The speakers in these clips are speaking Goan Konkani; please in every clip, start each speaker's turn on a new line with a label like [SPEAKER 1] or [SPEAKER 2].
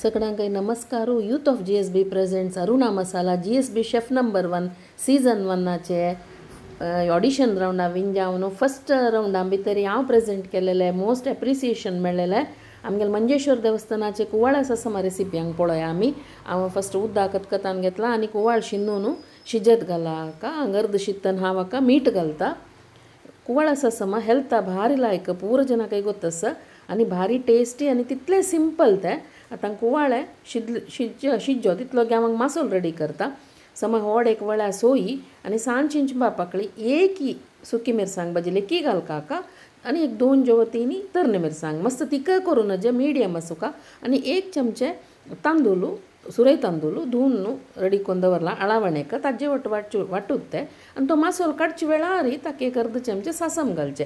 [SPEAKER 1] सगळ्यांक नमस्कार. Youth of GSB presents Aruna Masala GSB chef number 1 season 1 audition रावंडा win जावन फस्ट रावंडा भितर हांव प्रेजेंट केलेलें मोस्ट एप्रिसिएशन मेळ्ळेलें. आमगेले मंजेश्वर देवस्थानाचे कुवाळ ससमा रेसिपी हांगा पळोवया आमी. हांव फस्ट उदक कतकतान घेतला आनी कुवाळ शिनून शिजत घाला हाका. हांगा अर्द शित्तन हांव हाका मीठ घालता. कुवाळ ससमा हेल्था भारी लायक पूर जनाकय गोत्त आसा आनी भारी टेस्टी आनी तितलें सिंपल तें. आतां कुवाळे शिज्जो तितलो हांव मासोल रेडी करता. समा होड एक वळ्या सोयी आनी सांज चिंचबा पाकळी एकी सुकी मिरसांग भाजी लेकी घालका हाका आनी एक 2 जवतींनी तरणे मिरसांग मस्त तिका करूं नजे मिडियम आसूका आनी 1 चमचे तांदूळ सुरय तांदूळ धुवन रेडी करून दवरला अळावणेक ताजे वट वाटूत ते आनी तो मासोल काडचे वेळार ताका एक अर्द चमचे सासम घालचे.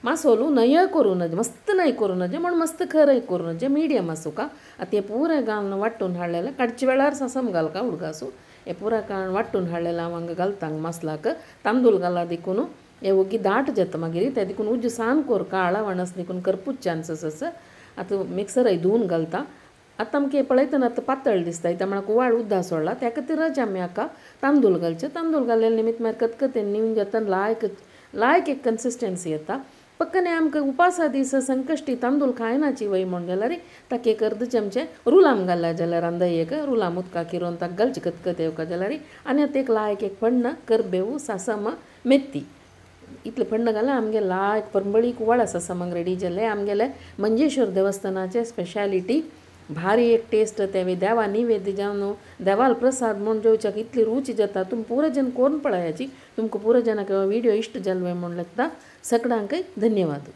[SPEAKER 1] मासोलू नय करूं नजे मस्त नय करूं नजे म्हण मस्त खरय करूं नजे मिडियम आसूका. आतां हें पुराय घालून वांटून हाडलेलें काडचे वेळार सासम घालका उडगासू हें पुराय काण वांटून हाडलेलें हांव हांगा घालता हांगा मसलाक तांदूळ घाला देखून हे ओगी दाट जाता मागीर ते देखून उज्ज सान कोरका आळावणस देखून करपूच चान्सीस आसा. आतां मिक्सरय धुवन घालता. आतां आमकां पळयतना आतां पातळ दिसता त्या म्हळ्यार कुवाळ उद्दा सोडला त्या खातीरच आमी हाका तांदूळ घालचे. तांदूळ घाल्ले निमित्त मागीर कतकतेन निवन जाता लायक लायक एक कन्सिस्टन्सी येता. पक्कने आमकां उपासा दीस संकश्टी तांदूळ खायनाची वय म्हण जाल्यार ताका एक अर्द चमचे रुलाम घालल्या जाल्यार अंदाय एक रुलाम उदका किरोवन ताका घालचे कतकत येवका जाल्यार आनी आतां एक लायक एक पण्ण करबेव सासम मेथी इतलें पण्ण घाल्यार आमगे लायक परंबळी कुवाळ सासमांक रेडी जालें. आमगेले मंजेश्वर देवस्थानाचे स्पेशालिटी भारी एक टेस्ट ते देवा निवेद्य जावन देवाल प्रसाद म्हूण जेवच्याक इतली रुची जाता. तुमी पुरो जन कोण पळयाची तुमकां पुरो जनाक व्हिडियो इश्ट जालो म्हूण लागता. सगळ्यांकय धन्यवाद.